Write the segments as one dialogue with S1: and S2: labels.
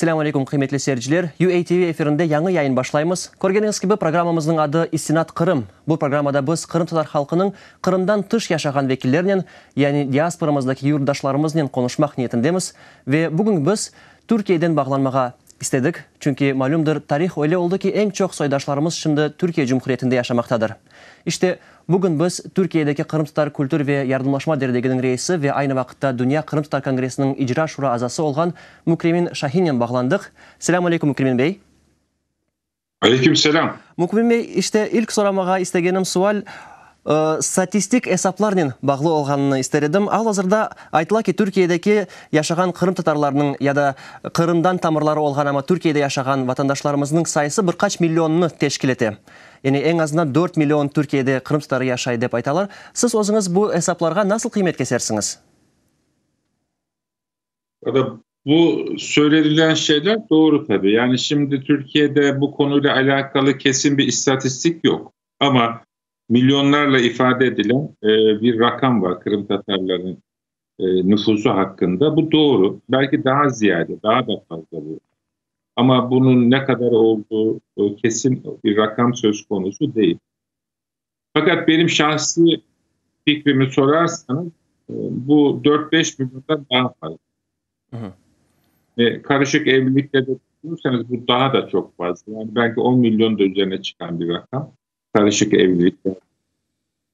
S1: Selâm aleyküm, qıymetli seyirciler! UATV efirinde yañı yayın başlaymız. Körgeniñiz kibi, programmamıznıñ adı İstinat Qırım. Bu programmada biz qırımtatar halqınıñ Qırımdan tış yaşağan vekillernen, yani diasporamızdaki yurtdaşlarımıznen qonuşmaq niyetindemiz. Ve bugün biz Türkiyeden bağlanmağa istedik, çünki, malümdir, tarih öyle oldı ki, eñ çoq soydaşlarımız şimdi Türkiye Cumhuriyetinde yaşamaqtadır. İşte, bugün biz Türkiyedeki Qırımtatar kültür ve yardımlaşma derdeginiñ reisi ve aynı vaqıtta Dünya Qırımtatar Kongressiniñ icra şura azası olğan Mükremin Şahinnen bağlandıq. Selâm aleyküm, Mükremin bey.
S2: Aleyküm selâm.
S1: Mükremin bey, işte, ilk soramağa istegenim sual, statistik esaplarnen bağlı olğanını ister edim. Al-azırda aytıla ki, Türkiyedeki yaşağan qırımtatarlarnıñ ya da Qırımdan tamırları olğan, amma Türkiyede yaşağan vatandaşlarımıznıñ sayısı bir qaç millionnı teşkil ete. Yani eñ azından dört million Türkiyede qırımtatarı yaşay dep aytalar. Siz özüñiz bu esaplarğa nasıl qıymet kesersiñiz?
S2: Bu söylenilen şeyler doğru tabii. Yani şimdi Türkiye'de bu konuyla alakalı kesin bir istatistik yok. Ama milyonlarla ifade edilen e, bir rakam var Kırım Tatarların e, nüfusu hakkında. Bu doğru. Belki daha ziyade, daha da fazla bu. Ama bunun ne kadar olduğu e, kesin bir rakam söz konusu değil. Fakat benim şahsi fikrimi sorarsanız e, bu 4-5 milyondan daha fazla. Hı hı. E, karışık evlilikle de düşünürseniz bu daha da çok fazla. Yani belki 10 milyon da üzerine çıkan bir rakam. Karışık evlilikler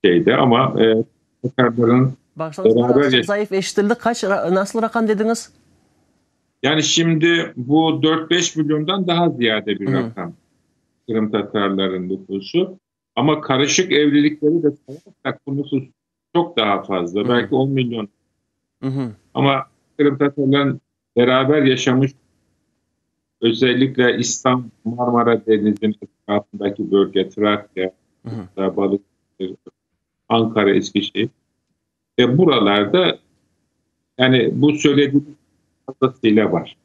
S2: şeyde ama e, Tatarların
S1: beraber... Zayıf eşitildi. Qaç, nasıl raqam dediñiz?
S2: Yani şimdi bu 4-5 milyondan daha ziyade bir rakam. Kırım Tatarların nüfusu. Ama karışık evlilikleri de sayarsak bu nüfus çok daha fazla. Belki 10 milyon. Ama Kırım Tatarların beraber yaşamış özellikle İstanbul, Marmara Denizi'nin etrafındaki bölge, Trakya, Balıkesir, Ankara, Eskişehir. Ve buralarda yani bu söylediğim fazlasıyla var.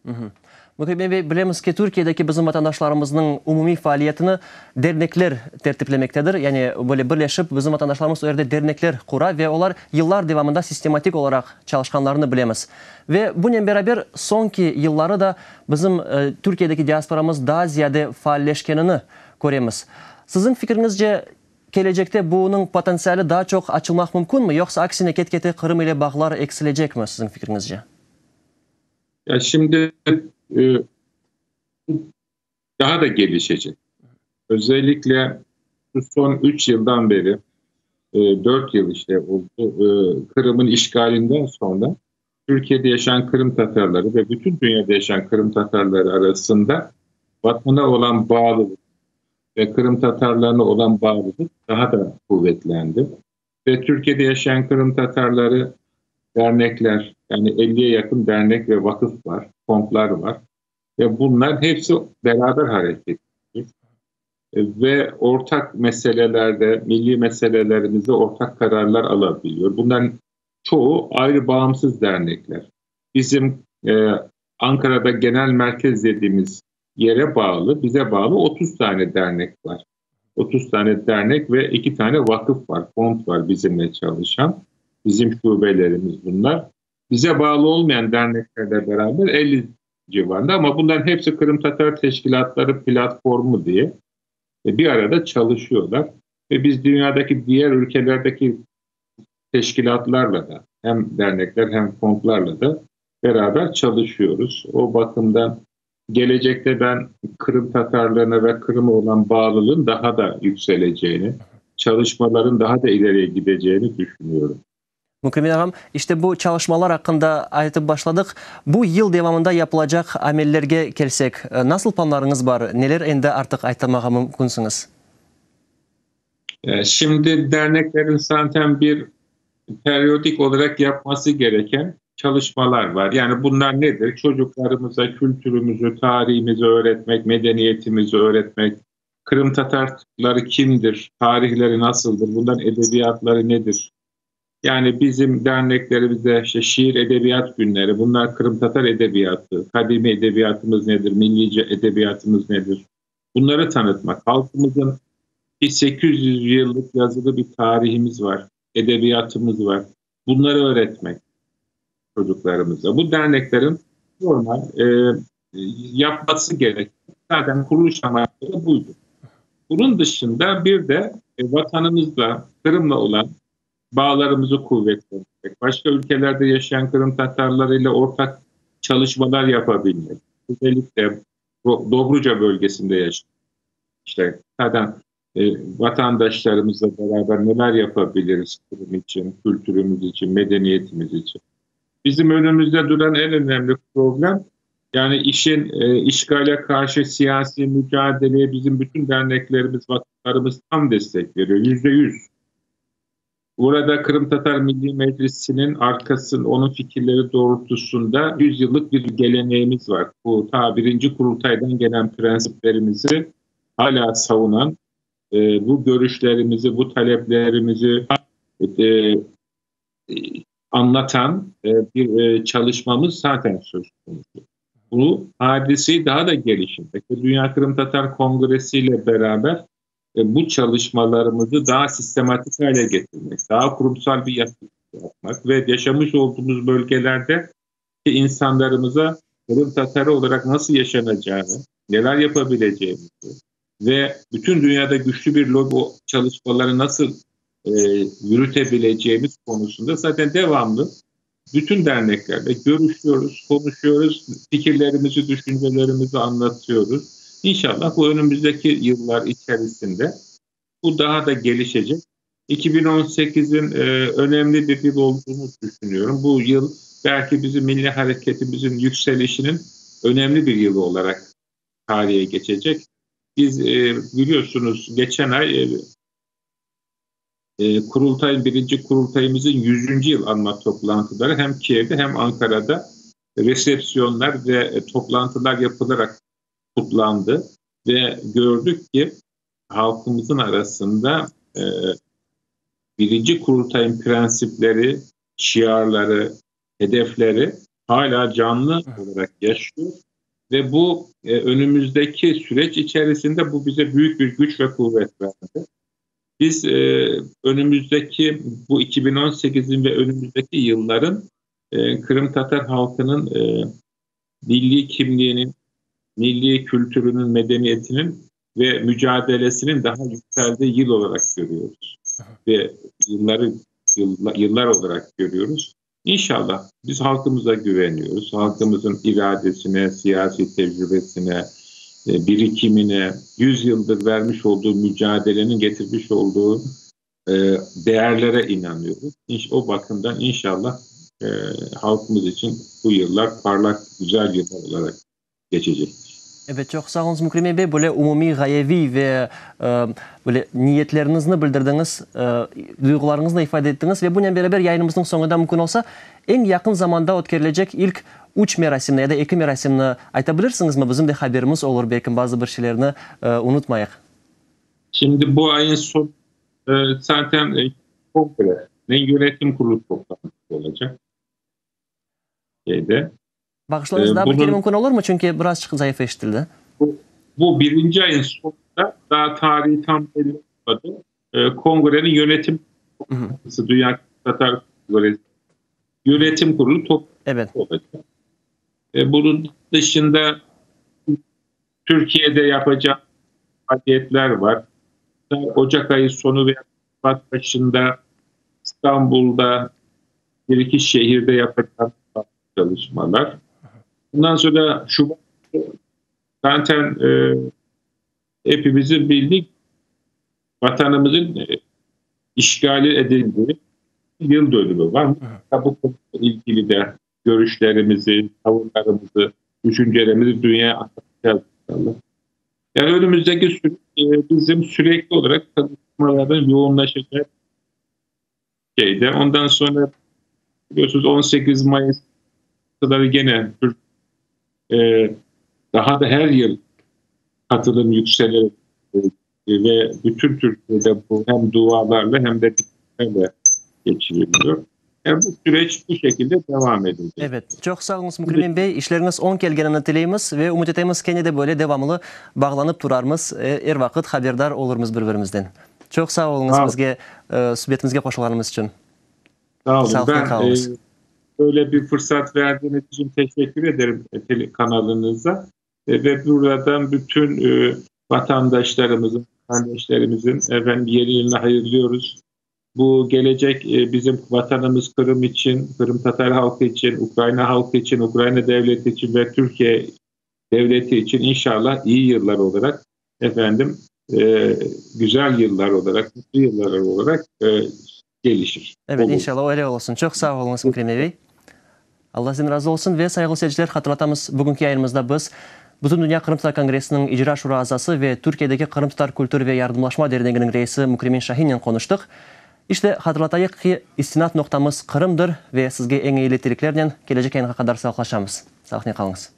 S1: Muhibben bey, bilemiz ki, Türkiyedeki bizim vatandaşlarımıznıñ umumiy faaliyetini dernekler tertiplemektedir. Yani böyle birleşip bizim vatandaşlarımız o yerde dernekler qura ve olar yıllar devamında sistematik olaraq çalışqanlarını bilemiz. Ve bunen beraber soñki yılları da bizim Türkiyedeki diasporamız daa ziyade faalleşkenini köremiz. Siziñ fikriñizce, kelecekte bunıñ potentsiali daa çoq açılmaq mümkünmi, yoqsa aksine ket-kete Qırım ile bağlar eksilecekmi, siziñ fikriñizce?
S2: Ya şimdi e, daha da gelişecek. Özellikle şu son 3 yıldan beri, 4 e, yıl işte oldu, e, Kırım'ın işgalinden sonra Türkiye'de yaşayan Kırım Tatarları ve bütün dünyada yaşayan Kırım Tatarları arasında vatana olan bağlılık ve Kırım Tatarlarına olan bağlılık daha da kuvvetlendi. Ve Türkiye'de yaşayan Kırım Tatarları dernekler, yani 50'ye yakın dernek ve vakıf var, fondlar var. Ve bunlar hepsi beraber hareket ediyor. Ve ortak meselelerde, milli meselelerimizde ortak kararlar alabiliyor. Bunların çoğu ayrı bağımsız dernekler. Bizim e, Ankara'da genel merkez dediğimiz yere bağlı, bize bağlı 30 tane dernek var. 30 tane dernek ve 2 tane vakıf var, fond var bizimle çalışan. Bizim şubelerimiz bunlar. Bize bağlı olmayan derneklerle beraber 50 civarında ama bunların hepsi Kırım Tatar Teşkilatları platformu diye bir arada çalışıyorlar. Ve biz dünyadaki diğer ülkelerdeki teşkilatlarla da hem dernekler hem fondlarla da beraber çalışıyoruz. O bakımdan gelecekte ben Kırım Tatarlarına ve Kırım'a olan bağlılığın daha da yükseleceğini, çalışmaların daha da ileriye gideceğini düşünüyorum.
S1: Mükremin ağam, işte bu çalışmalar aqqında aytıp başladıq. Bu yıl devamında yapılacaq amellerge kelsek, nasıl planlarıñız bar, neler endi artıq aytmağa mümkünsiñiz?
S2: Şimdi derneklerin zaten bir periyodik olarak yapması gereken çalışmalar var. Yani bunlar nedir? Çocuklarımıza kültürümüzü, tarihimizi öğretmek, medeniyetimizi öğretmek, Kırım Tatarları kimdir, tarihleri nasıldır, bunların edebiyatları nedir? Yani bizim derneklerimizde işte şiir edebiyat günleri, bunlar Kırım Tatar edebiyatı, kadimi edebiyatımız nedir, millice edebiyatımız nedir? Bunları tanıtmak, halkımızın bir 800 yıllık yazılı bir tarihimiz var, edebiyatımız var. Bunları öğretmek çocuklarımıza. Bu derneklerin normal e, yapması gerek. Zaten kuruluş amaçları buydu. Bunun dışında bir de e, vatanımızla, Kırım'la olan bağlarımızı kuvvetlendirmek, başka ülkelerde yaşayan Kırım Tatarları ile ortak çalışmalar yapabilmek. Özellikle Dobruca bölgesinde yaşayan işte zaten e, vatandaşlarımızla beraber neler yapabiliriz Kırım için, kültürümüz için, medeniyetimiz için. Bizim önümüzde duran en önemli problem yani işin e, işgale karşı siyasi mücadeleye bizim bütün derneklerimiz, vakıflarımız tam destek veriyor. %100. Burada Kırım Tatar Milli Meclisi'nin arkasının onun fikirleri doğrultusunda 100 yıllık bir geleneğimiz var. Bu ta birinci kurultaydan gelen prensiplerimizi hala savunan, e, bu görüşlerimizi, bu taleplerimizi e, anlatan e, bir e, çalışmamız zaten söz konusu. Bu hadiseyi daha da geliştirmek ve Dünya Kırım Tatar Kongresi ile beraber e, bu çalışmalarımızı daha sistematik hale getirmek, daha kurumsal bir yapı yapmak ve yaşamış olduğumuz bölgelerde insanlarımıza Kırım Tatarı olarak nasıl yaşanacağını, neler yapabileceğimizi ve bütün dünyada güçlü bir lobi çalışmaları nasıl e, yürütebileceğimiz konusunda zaten devamlı bütün derneklerle görüşüyoruz, konuşuyoruz, fikirlerimizi, düşüncelerimizi anlatıyoruz. İnşallah bu önümüzdeki yıllar içerisinde bu daha da gelişecek. 2018'in e, önemli bir yıl olduğunu düşünüyorum. Bu yıl belki bizim milli hareketimizin yükselişinin önemli bir yılı olarak tarihe geçecek. Biz e, biliyorsunuz geçen ay e, e, kurultayın birinci kurultayımızın 100. yıl anma toplantıları hem Kiev'de hem Ankara'da resepsiyonlar ve e, toplantılar yapılarak kutlandı ve gördük ki halkımızın arasında e, birinci kurultayın prensipleri, şiarları, hedefleri hala canlı olarak yaşıyor ve bu e, önümüzdeki süreç içerisinde bu bize büyük bir güç ve kuvvet verdi. Biz e, önümüzdeki bu 2018'in ve önümüzdeki yılların e, Kırım Tatar halkının e, milli kimliğinin, milli kültürünün, medeniyetinin ve mücadelesinin daha yükseldiği yıl olarak görüyoruz. Ve yılları yıllar olarak görüyoruz. İnşallah biz halkımıza güveniyoruz. Halkımızın iradesine, siyasi tecrübesine, e, birikimine, 100 yıldır vermiş olduğu mücadelenin getirmiş olduğu e, değerlere inanıyoruz. O bakımdan inşallah e, halkımız için bu yıllar parlak, güzel yıllar olarak geçecektir.
S1: Ebet, çoq sağ oluñız, Mükrem bey, böyle umumiy ğayeviy ve böyle niyetleriñizni bildirdiñiz, duyğularıñıznı ifade ettiñiz ve bunen beraber yayınımıznıñ soñunda mümkün olsa, eñ yaqın zamanda ötkerilecek ilk üç merasimni ya da eki merasimni ayta bilirsiñizmi? Bizim de haberimiz olur, belkim bazı bir şeylerni unutmayıq.
S2: Şimdi bu ayın soñ zaten kongre, yönetim kurulu toplantısı olacaq. Şeyde.
S1: Bağışlañız, daa bir kere mümkün olurmı? Çünki birazçıq zayıf eşitildi.
S2: Bu, bu birinci ayın sonunda daha tarihi tam belli olmadı. E, kongrenin yönetim toplantısı, Dünya Tatar Kongresi yönetim kurulu toplantısı
S1: evet.
S2: olacak. E, bunun dışında Türkiye'de yapacağım faaliyetler var. Ocak ayı sonu veya Şubat başında İstanbul'da bir iki şehirde yapacağım çalışmalar. Bundan sonra Şubat zaten e, hepimizin bildiği vatanımızın e, işgali edildiği yıl dönümü var. Bu konuyla ilgili de görüşlerimizi, tavırlarımızı, düşüncelerimizi dünyaya anlatacağız inşallah. Yani önümüzdeki süre, e, bizim sürekli olarak çalışmaların yoğunlaşacak şeyde. Ondan sonra biliyorsunuz 18 Mayıs gene e, daha da her yıl katılım yükselir e, ve bütün Türkiye'de bu hem dualarla hem de bitkilerle geçiriliyor. Yani bu süreç bu şekilde devam edecek.
S1: Ebet. Çoq sağ oluñız, Mükremin bey. İşleriñiz oñ kelgenini tileymiz ve ümüt etemiz, kene de böyle devamlı bağlanıp turarmız, er vaqıt haberdar olurmız bir-birimizden. Çoq sağ oluñız bizge, subetimizge qoşulğanıñız içün.
S2: Sağ olun.
S1: Sağlıqnen
S2: Ben
S1: qalıñız.
S2: böyle bir fırsat verdiğiniz için teşekkür ederim telekanalınıza. Ve buradan bütün vatandaşlarımızın, kardeşlerimizin efendim yeni yılını hayırlıyoruz. Bu gelecek bizim vatanımız Kırım için, Kırım Tatar halkı için, Ukrayna halkı için, Ukrayna devleti için ve Türkiye devleti için inşallah iyi yıllar olarak efendim e, güzel yıllar olarak, mutlu yıllar olarak e, gelişir.
S1: Evet, inşallah öyle olsun. Çoq sağ oluñız, Mükrem bey. Allah sizden razı olsun ve sayğılı seyirciler, hatırlatamız, bugünki yayınımızda biz Bütündünya Qırımtatar Kongressiniñ İcra Şura azası ve Türkiyedeki Qırımtatar Kültür ve Yardımlaşma Derneginiñ reisi Mükremin Şahinnen qonuştıq. İşte, hatırlatayıq ki, istinat noqtamız Qırımdır ve sizge eñ eyili tileklernen kelecek yayınğa qadar sağlıqlaşamız. Sağlıqnen qalıñız.